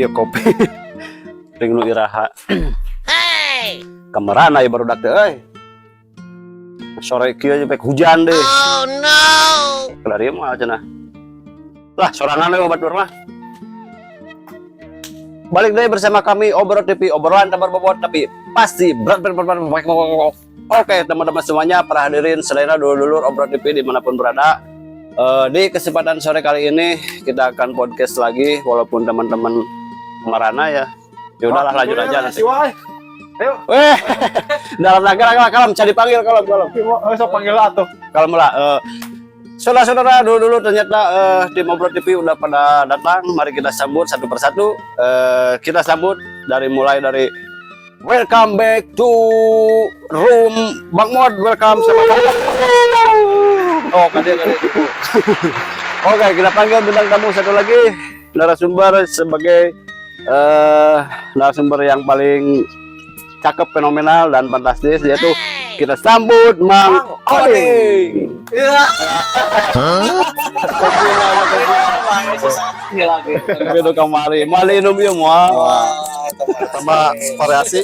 Ya kopi. Ring nu iraha. Kamarana ya barudak teh euy. Sore kieu aja hujan deh. Oh no! Kelari mah cenah. Lah, sorangan we batur mah. Balik deui bersama kami Obrol TV, obrolan tak berbobot tapi pasti berat berat berat berat. Oke, teman-teman semuanya, para hadirin selera dulur-dulur Obrol TV dimanapun berada. Di kesempatan sore kali ini kita akan podcast lagi walaupun teman-teman marana ya. Ya udahlah, lanjut aja nanti. Ayo. Weh, dalam rangka kalem, kalem, cari panggil kalem, kalem. Oh, sok panggil atuh. Kalem lah. Saudara-saudara, dulu-dulu ternyata tim Obrol TV udah pada datang. Mari kita sambut satu persatu. Kita sambut dari mulai dari welcome back to room Bang Mod. Welcome sama. Oh, kade kade. Oke, kita panggil bintang tamu satu lagi, narasumber sebagai narasumber yang paling cakep, fenomenal dan fantastis, yaitu kita sambut Mang Oding. Iya. Lagi. Itu kamari, mali minum ieu moal. Tambah variasi.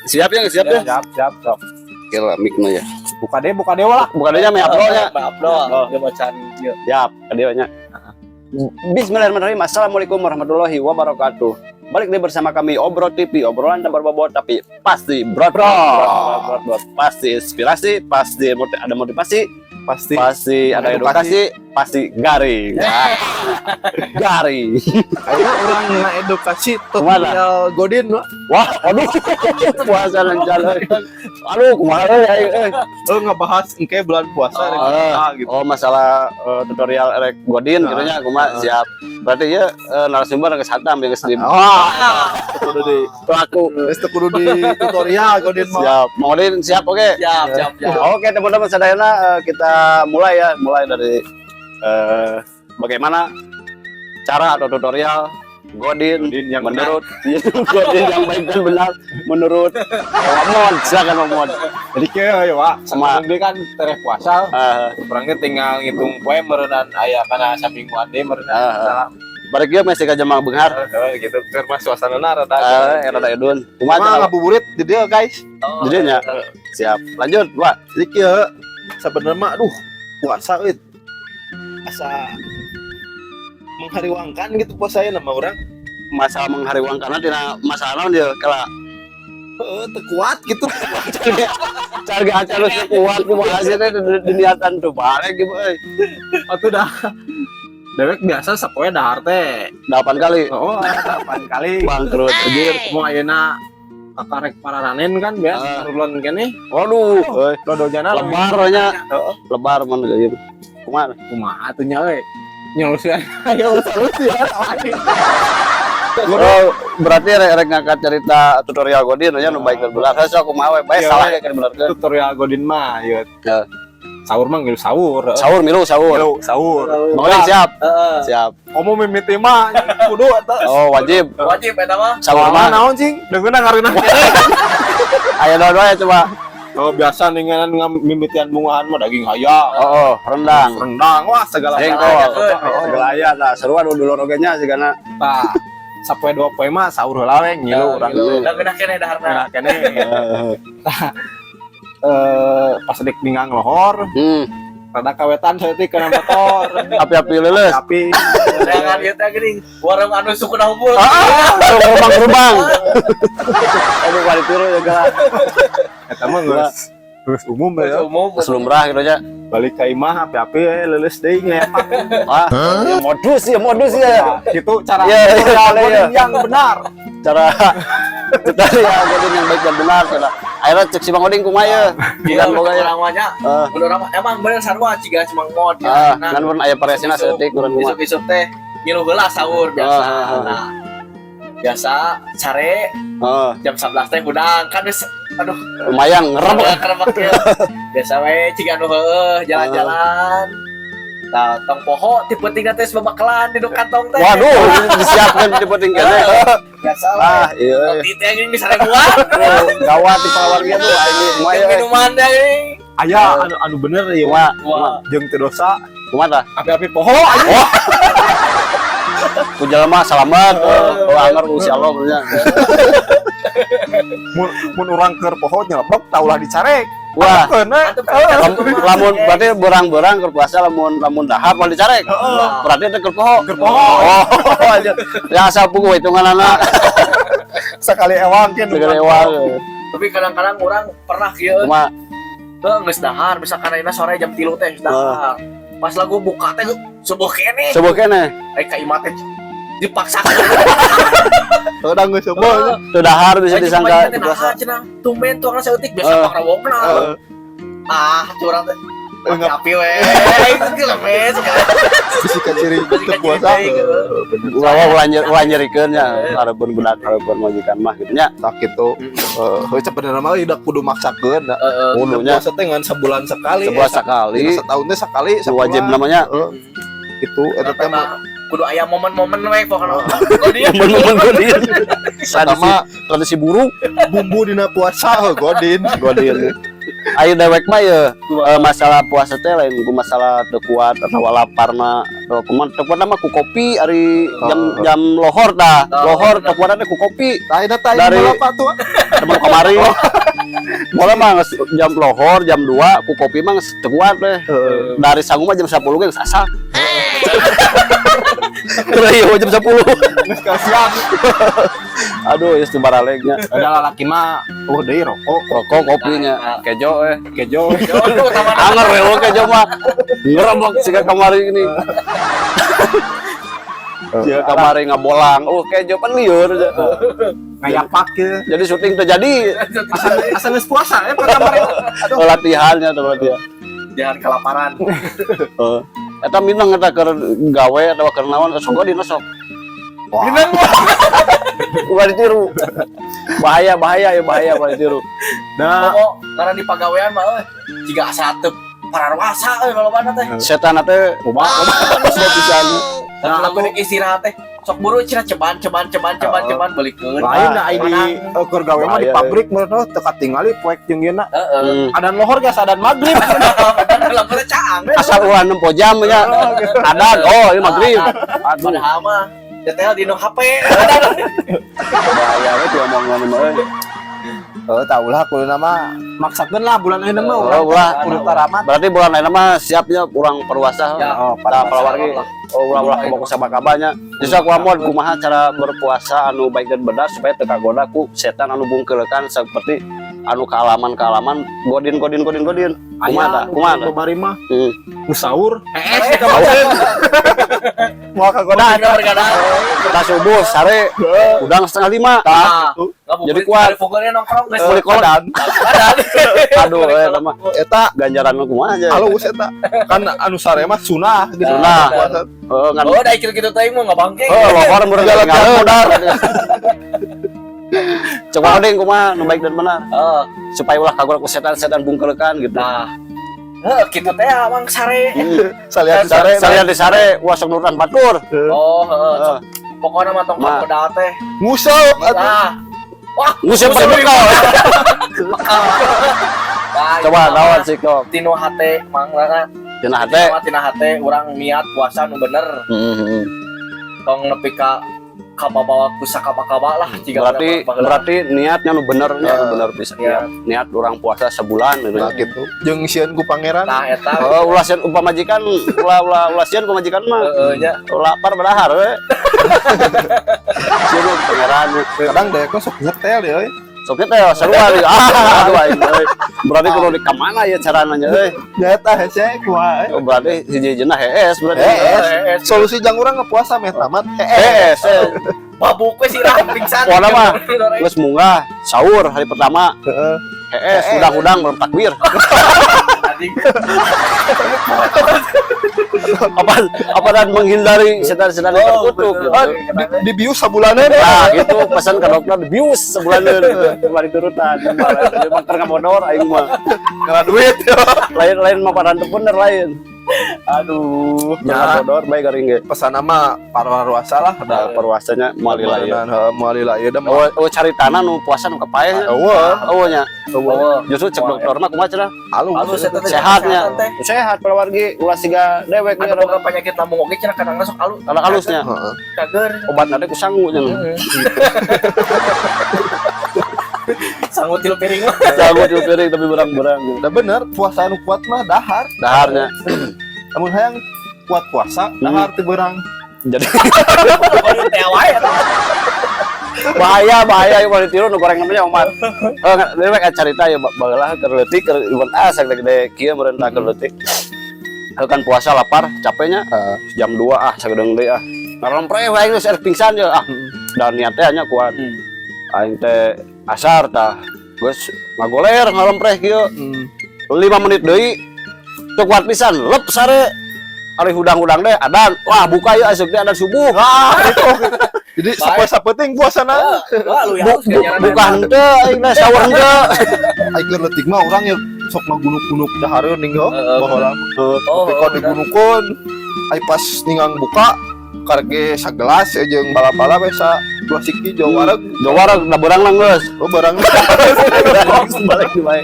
Siap ya, siap ya. Siap, siap, siap. Kira mic ya. Buka dewa lah. Buka deui nya upload nya. Upload. Dia bacaan ieu. Siap, ka nya. Bismillahirrahmanirrahim. Assalamualaikum warahmatullahi wabarakatuh. Balik deui bersama kami Obrol TV, obrolan tak berbobot tapi pasti brot brot brot, brot, brot. Pasti inspirasi, pasti ada motivasi, Pasti. Pasti ada edukasi, pasti garing. Garing. Ayo urang edukasi Kemana? tutorial Godin lah. Wah, aduh, puasa jalan. Aduh, kumaha euy, ayo, euy. Oh, ngebahas engke bulan puasa Oh, rek Ah, gitu. Oh, masalah tutorial rek Godin Ah. gitu nya kumaha, siap. Berarti ya narasumber geus hatam ya geus di Wah, kudu di pelaku. Geus teu kudu di tutorial Godin mah. Siap. Mang Odin siap, oke. Siap, siap, siap. Oke, teman-teman sadayana, kita mulai ya, mulai dari bagaimana cara atau tutorial Godin, Godin yang menurut Godin yang baik dan benar menurut Mamon. Silakan, Mamon. Jadi kieu ya, Pak. Sama. Sama dia kan tereh puasa, orangnya tinggal ngitung poe meureunan aya kana samingguan deui meureunan. Ah. Balik ieu masih ka Jamang Benghar. Heeh, gitu. Keur mah suasanana rada Rada edun. Kumaha Mah cara ngabuburit di dia, guys. Oh, Jadinya. Siap. Lanjut, Pak. Jadi kieu sebenarnya mah aduh puasa euy. Asa menghariwangkan gitu puasanya nama orang. Masalah menghariwangkan tina masalah naon dia kala? Heeh, teu kuat gitu. Cari acara teu kuat kumaha sih teh di niatan tuh balik gitu euy. Atuh dah. Dewek biasa sapoe dahar teh. 8 kali. Oh, 8 kali. Bangkrut anjir. Mau ayeuna kakarek pararanen kan biasa Ah. bulan kene. Waduh, euy. Dodojana Lebar nya. Heeh. Lebar mana gitu. Kumaha? Kumaha atuh nya euy. Nyolusian ayo solusi ya. Oh, berarti rek rek ngangkat cerita tutorial Godin nya nu baik dan benar. Heuh, kumaha we bae Iya, salah we. kayak benerkeun. Tutorial Godin mah ieu. Ya. Sahur mah ngilu sahur. Sahur milu sahur. Ngilu sahur. Mang Odin siap. Heeh. Siap. Komo mimiti mah kudu eta. Oh, wajib. Wajib eta mah. Sahur mah. Naon cing? Deungeunna ngareunah. Aya dua ya coba. Oh, biasa ninganan mimitian bungahan mah daging hayam. Oh, rendang. Rendang, wah segala Jengkol. Heeh. Segala aya tah. Seruan dulur oge nya sigana. Tah, sapoe dua poe mah sahur heula we ngilu urang. Da geunah keneh daharna. Nah, kene. Tah, pas dek ninggang lohor, rada kawetan saeutik kana motor. Api-api leuleus. Tapi Jangan ieu teh geuning warung anu sukuna unggul. Gerubang-gerubang. Aduh, balik tiru ya gala. Eta mah geus geus umum ya. Umum. Geus lumrah gitu nya. Balik ka imah api-api we leuleus deui ngepak. Ah, ya modus ya, modus ya. Nah, gitu cara Iya, tutorial iya. Godin yang benar. Cara tutorial Godin yang baik dan benar cenah. Akhirnya cek si Bang Oding kumaha ye? Gila Bukan boga ya. urang mah nya. Ah. Mun urang mah emang bener sarua ciga cuma mod ya. Ah, kan mun aya variasina saeutik urang kumaha. Isuk-isuk teh ngilu heula sahur biasa. Ah. Nah, biasa sare jam 11 teh hudang kan geus aduh Lumayan ngerebek. Kerebek ya. Biasa we ciga nu heueuh jalan-jalan. Nah, tong poho ti peuting teh babakalan di kantong teh. Waduh, disiapkan di penting kene. Biasa we. Ah, iya. Roti teh geuning di sarebuan. Gawat di pawarga tuh aing kumaha Jeung ye. minuman teh geuning. Aya anu anu bener ya. Kumaha? Wah. Jeung teu dosa Kumaha tah? api-api poho anjing. Ku jelema salamet, oh, anger ku si Allah nya. Mun mun urang keur poho nyelebek tah ulah dicarek. Wah, Keuna. Lamun berarti berang-berang keur puasa, lamun lamun dahar moal dicarek. Berarti teh keur poho. Keur poho. Oh, aja. Ya asal puguh hitunganana. Sekali ewang kan. Sekali ewang. Tapi kadang-kadang orang pernah kieu. Cuma Heuh, geus dahar, misalkan ayeuna sore jam 3 teh geus dahar. Pas lagu buka teh subuh keneh. Subuh keneh. Eh, ka imah teh dipaksakan. Udah geus subuh. Teu dahar bisa disangka teh puasa. nah cenah. Tumben tuangna saeutik, biasa pangrawokna. Ah, curang teh. Enggak. Api we. Itu we. Bisi kaciri Bisi teu puasa. kaciri, gitu. Ulah ulah nyerikeun nya, hareupeun budak, hareupeun majikan mah gitu nya. Tak gitu. Heuh, sebenarnya mah udah kudu maksakeun da. Heeh. Kudunya. Puasa teh ngan sebulan sekali. Sebulan sekali. Dina setahun teh sekali. Wajib sebulan. namanya. Heeh. Itu eta teh mah Kudu aya momen-momen we pokokna. Godin. Momen-momen godin. Tradisi sama tradisi buruk bumbu dina puasa heuh godin. Godin. Ayo dewek mah ya, masalah puasa teh lain ku masalah teu kuat atau laparna atau kumaha. Teu kuat mah ku kopi ari jam jam lohor dah. Oh, Lohor teu kuat teh ku kopi. Tah eta tah Dari- apa tuh? Temen kamari. Mulai mah geus jam lohor jam 2 ku kopi mah geus teu kuat teh. Dari sangu mah jam 10 ge geus asal. Terus iya jam 10. Geus kasihan. Aduh, geus teu baralegnya. Ada lalaki mah oh deui rokok, Rokok kopinya, kejo eh. Kejo. Anger we kejo mah. Ngerebek siga kamari ini. Siga kamari ngabolang. Oh, kejo pan lieur. Ngayapak ya. Jadi syuting terjadi. Asal asal geus puasa ya kamari. Aduh, latihannya tuh latihan. Jangan kelaparan. Heeh. Eta minang eta keur gawe atau keur naon sok dina sok. Minang. Ulah ditiru. Bahaya, bahaya ya, bahaya bahaya ditiru. Nah, Pokok ngaran di pagawean mah euy jiga asa teu pararwasa euy malobana teh. Setan teh kumaha? kumaha pisan. Nah, lamun rek istirahat teh sok buru cenah ceban ceban ceban ceban ceban belikeun. Lain nah di keur gawe mah di Bahaya, pabrik meureun teu katingali poek jeung yeuna. Heeh. Adan lohor geus adan maghrib. Lamun teh caang we. Asal ulah nempo jam nya. Adan, oh ini maghrib. Aduh, Padahal mah detail di no HP. Bahaya we diomongan mah euy. Oh, tau lah kudu nama maksakeun lah bulan ayeuna mah Oh, urang ulah. kudu taramat. Berarti bulan lain mah siapnya kurang perwasa. Ya. Oh, Tah palawargi. Oh, ulah-ulah kumaha sabakabanya. Justru aku amod kumaha cara berpuasa anu baik dan benar supaya teu kagoda ku setan anu bungkeulekan seperti anu kaalaman-kaalaman godin godin godin godin. Kumaha tah? Kumaha tah? Kamari mah nu sahur. Moal kagoda. Tah subuh sare udang 4.30. Tah, Jadi kuat. Pokoknya nongkrong geus. Beli kolot. Adan. Aduh, eta mah Eta ganjaran nu kumaha aja. alus eta. Kan anu sare mah sunah gitu. Sunah. Puasa. Heeh, ngan. Oh, da kitu-kitu teh mah ngabangke. Oh, lohor meureun Jalan modar. Coba deh kumaha nu baik dan benar Heeh. supaya ulah kagoda ku setan-setan bungkeulekan gitu. Nah. Heeh, kitu teh amang sare. Salian sare. Salian di sare ulah sok nurutan batur. Oh, heeh. Heeh. Pokoknya mah tong Ma. kagoda teh. Nguseup atuh. Nah. Wah, Nguseup pakai bekal. Nah, Coba itu naon mah sih kok. Tinu hate mang lah. Tina hate. Tina hate urang niat puasa nu bener. Heeh. Tong nepi ka kababawa ku sakaba-kaba lah jiga Berarti baheula. berarti niatnya nu bener nya, nu bener bisa. Iya. Niat urang puasa sebulan gitu. Nah gitu. Jeung sieun ku pangeran. Nah, eta. Oh, ulah sieun pamajikan, ulah ulah ulah sieun ku pamajikan mah. Heeh nya. Lapar badahar we. Sieun ku pangeran. Kadang deh sok nyetel ya euy. Sok teh seru ari. Ah, aduh aing euy. Berarti kudu di kamana ya carana nya euy. Nya eta hese kumaha euy. Oh, berarti hiji-hijina hees berarti. Hees. Hees. Solusi jang urang ngepuasa meh tamat. Hees. Hees. Eh. Mabuk we sirah pingsan. Pokoknya mah geus munggah sahur hari pertama. Heeh. Hees, udang-udang belum takbir. Anjing. Apa apa dan menghindari setan-setan yang Oh, terkutuk bener. gitu. Ah, di bius sabulaneun. Nah, gitu pesan ke dokter bius sebulan gitu. Kembali turutan. Memang keur ngabodor aing mah. Ngala duit. Lain lain mah pada bener lain. Aduh. Ya, bodor bae garing ge. Pesan mah parwarasa lah Da da. parwasanya moal lila ieu. Heeh, moal lila ieu da. Oh, oh caritana nu puasa nu kapaeh. Eueuh. Oh nya. Oh, Justru cek dokter mah kumaha cenah? Halus. Halus eta teh. Sehatnya. Kesehatan teh. Sehat palawargi ulah siga dewek Anu boga penyakit lambung oge cenah kadang sok alus. Kalau halusnya Heeh. Cager. Obat nanti ku sangu nya. Heeh. Sangu tilu piring mah. Sangu tilu piring tapi berang-berang gitu. Da bener, puasa anu kuat mah dahar. Daharnya. Lamun hayang kuat puasa, dahar teu beurang. Jadi Baru teh wae eta. Bahaya bahaya ieu ditiru nu goreng namanya omat. Eh dewek carita ya baheula keur leutik, keur iwan ah sagede kieu meureun tah keur leutik. Heuh kan puasa lapar capeknya jam 2 ah sagedeung deui ah. Ngarompreh wae geus erek pingsan ye ah. Dan niatnya hanya kuat. Aing teh asar tah. Geus ngagoler ngarompreh kieu. 5 menit deui teu kuat pisan, lep sare. Ari hudang-hudang deh adan. Wah, buka ya asup teh adan subuh. Wah, itu. Jadi sapoe sapenting puasana. Wah, lu ya Bu, halus bu, ganjaran. Buka henteu aing teh sahur henteu. Aing keur leutik mah urang ya sok ngagunuk-gunuk dahareun ning ho. Heeh. Baheula. Heeh. Oh, Tapi kalau digunukeun, ai pas ningang buka karek ge sagelas jeung bala-bala we sa dua siki Jawa wareg. Jawa wareg da beurang lah geus. Oh, barang. Balik di bae.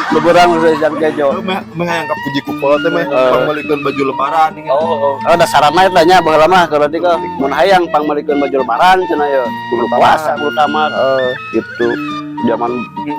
Da beurang geus jan kejo. Meh meh hayang kapuji ku kolot teh meh pangmeulikeun baju lebaran ning. Oh, oh. Oh, dasarana eta nya baheula mah keur leutik mun hayang pangmeulikeun baju lebaran cenah ye kudu puasa kudu tamat gitu. Zaman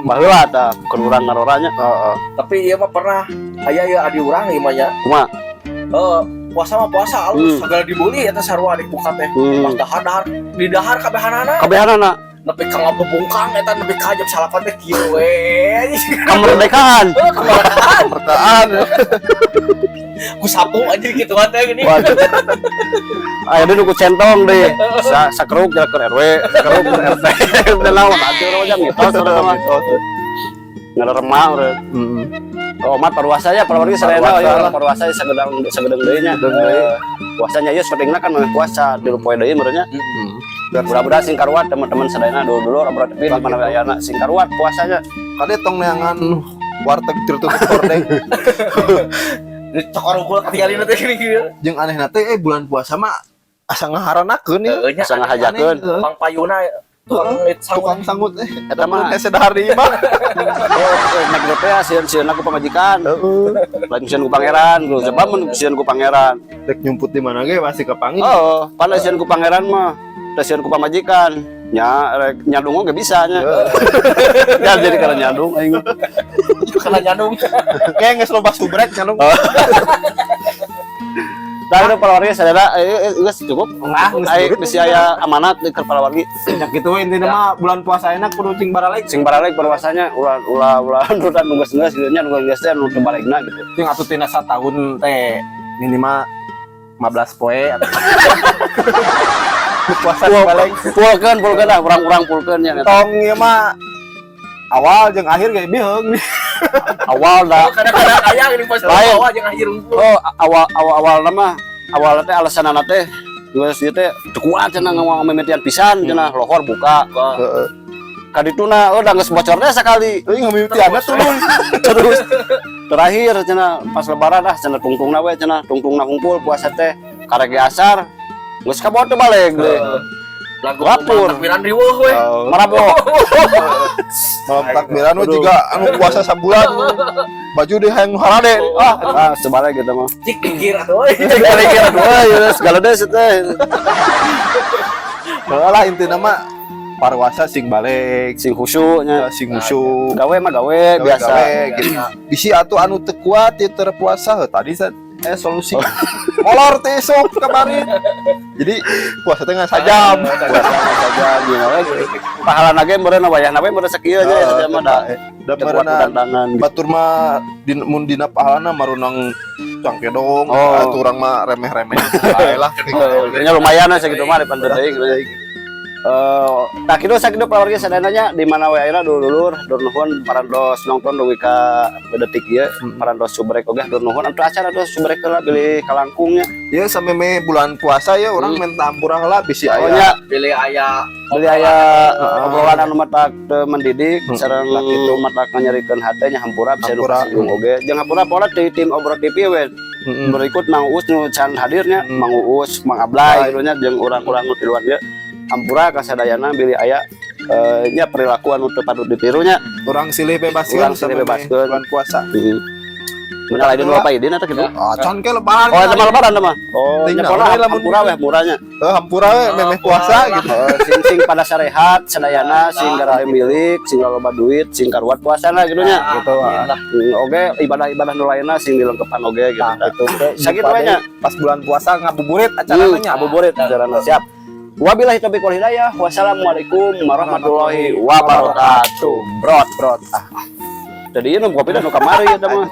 baheula tah keur urang ngaroranya. Heeh. Tapi ieu mah pernah aya ieu adi urang ieu mah nya. Kumaha? Eh, puasa mah puasa alus, segala dibeli eta sarua adik buka teh. Pas dahar dahar di dahar kabehanana. Kabehanana. Nepi ka ngabebungkang eta nepi ka jam 9 teh kieu we. Kemerdekaan. Oh, kemerdekaan. Kemerdekaan. Ku sapu anjir gitu kan teh gini. Waduh. Aya deui nu ku centong deui. Sa sakeruk jalan ke RW, sakeruk ke RT. Udah naon atuh urang jam mitos urang mah. Ngarerema urang. Oh, mat parwasa ya, parwargi sadayana Parwasa ya, lah. Parwasa sagedang sagedang deui nya. Sagedang deui. Eh, puasanya ieu sapentingna kan meh puasa 3 poe deui meureun nya. Mudah-mudahan sing karuat teman-teman sadayana, dulur-dulur Obro TV di mana ayana sing karuat puasanya. Kade tong neangan warteg tertutup hordeng. Cokor unggul ketinggalin teh gini gitu. Jeung anehna teh bulan puasa mah asa ngaharanakeun ya. Heeh nya. Asa ngahajakeun. Aneh, Pang payuna tukang sangut. Tukang sangut eh. Eta mah Hese dahar di imah. Oh, nek teh sieun-sieun ku pamajikan. Heeh. Lain sieun ku pangeran, ku sebab mun sieun ku pangeran. Rek nyumput di mana ge masih kepanggil. Oh, pan sieun ku pangeran mah, teh sieun ku pamajikan. Nya rek nyadung oge bisa nya. Ya jadi kalau nyadung aing mah. Karena nyandung. Kayak geus loba subrek nyalung. Tah itu palawargi sadaya geus cukup. Ah, geus Ai cukup. bisi aya amanat di keur palawargi. Ya gitu we intina mah bulan puasa enak kudu cing baralek. Sing baralek parwasanya ulah ulah ulah nurutan nu geus-geus gitu nya, nu geus teh nu teu balegna gitu. Cing atuh tina satahun teh minimal 15 poe atau Puasa balik. Pulkeun pulkeun lah urang-urang pulkeun nya eta. Tong ieu mah awal jeung akhir ge biheung. Awal da Oh, kadang-kadang aya gini pas Lain. awal jeung akhir unggul. Oh, awal awal awal nama awal teh alasanana teh geus ieu teh teu kuat cenah ngomong mimitian pisan cenah lohor buka. Heeh. Kadituna oh da geus bocor teh sakali. Euy ngamimitianna tuluy. Terus terakhir cenah pas lebaran ah cenah tungtungna we cenah tungtungna humpul puasa teh karek ge asar geus kabawa teu balik deui. Lagu Lapur. takbiran riweuh we. Oh. Marabok. Malam takbiran we juga anu puasa sabulan. Baju deh hayang nu harade. Ah, ah sebalik gitu mah. Cik pikir atuh euy. Kira-kira dua ya segala deh teh. Heeh lah intina mah parwasa sing balik, Sing khusyuk nya. Sing musuh. Gawe mah gawe biasa. Gawe, gitu. Bisi atuh anu teu kuat ieu teu puasa heuh, tadi solusi molor teh sok kemarin. Jadi puasa teh ngan sajam. Puasa saja gitu. Pahala ge meureun wayahna we meureun sakieu nya eta mah da Da teu kuat meureunna tantangan. Batur mah din, mun dina pahalana marunang cangkedong Oh. atuh urang mah remeh-remeh bae lah. Nya lumayan lah segitu mah depan teuing. Tah kitu, sakitu wargi sadayana di mana we ayeuna, dulur-dulur, hatur nuhun parantos nonton dugi ka detik ieu, parantos subrek oge hatur nuhun. Atuh acara atuh subrek heula bilih kalangkungnya. Ya, sampai bulan puasa ya urang minta ampura heula bisi Oh aya. nya, Bilih aya beli aya obrolan anu matak teu mendidik sareng Lah, kitu. Matak nyerikeun hate nya, hampura bisa nu Hampura. Kasinggung oge. Jeung hampura pola di tim Obrol TV we. Berikut Mang Uus nu can hadirnya, Mang Uus, Mang Ablay gitu nya, jeung urang-urang nu di luar nya. Hampura kasadayana bilih aya nya perilaku anu teu patut ditiru nya. Urang silih bebaskeun Urang silih sampai bebaskeun. bulan puasa. Minal aidin wal faidin atau gitu. Ah, can ke lebaran. Oh, itu mah lebaran mah. Oh, Ting nya naon pola we lamun hampura weh murahnya. Eh, hampura we memeh puasa gitu. Oh, sing sing pada sarehat sadayana, sing garade milik, sing loba duit, sing karuat puasana gitu nya. Gitu, ah. Lah. Oge ibadah-ibadah nu lainna sing dilengkepan oge gitu. Nah, gitu. Sakitu we nya. Pas bulan puasa ngabuburit acaranya. Ngabuburit acarana, siap. Wabillahi taufiq wal hidayah. Wassalamualaikum warahmatullahi wabarakatuh. Brot. Brot. Ah. Jadi ini kopi dan nu kamari eta mah.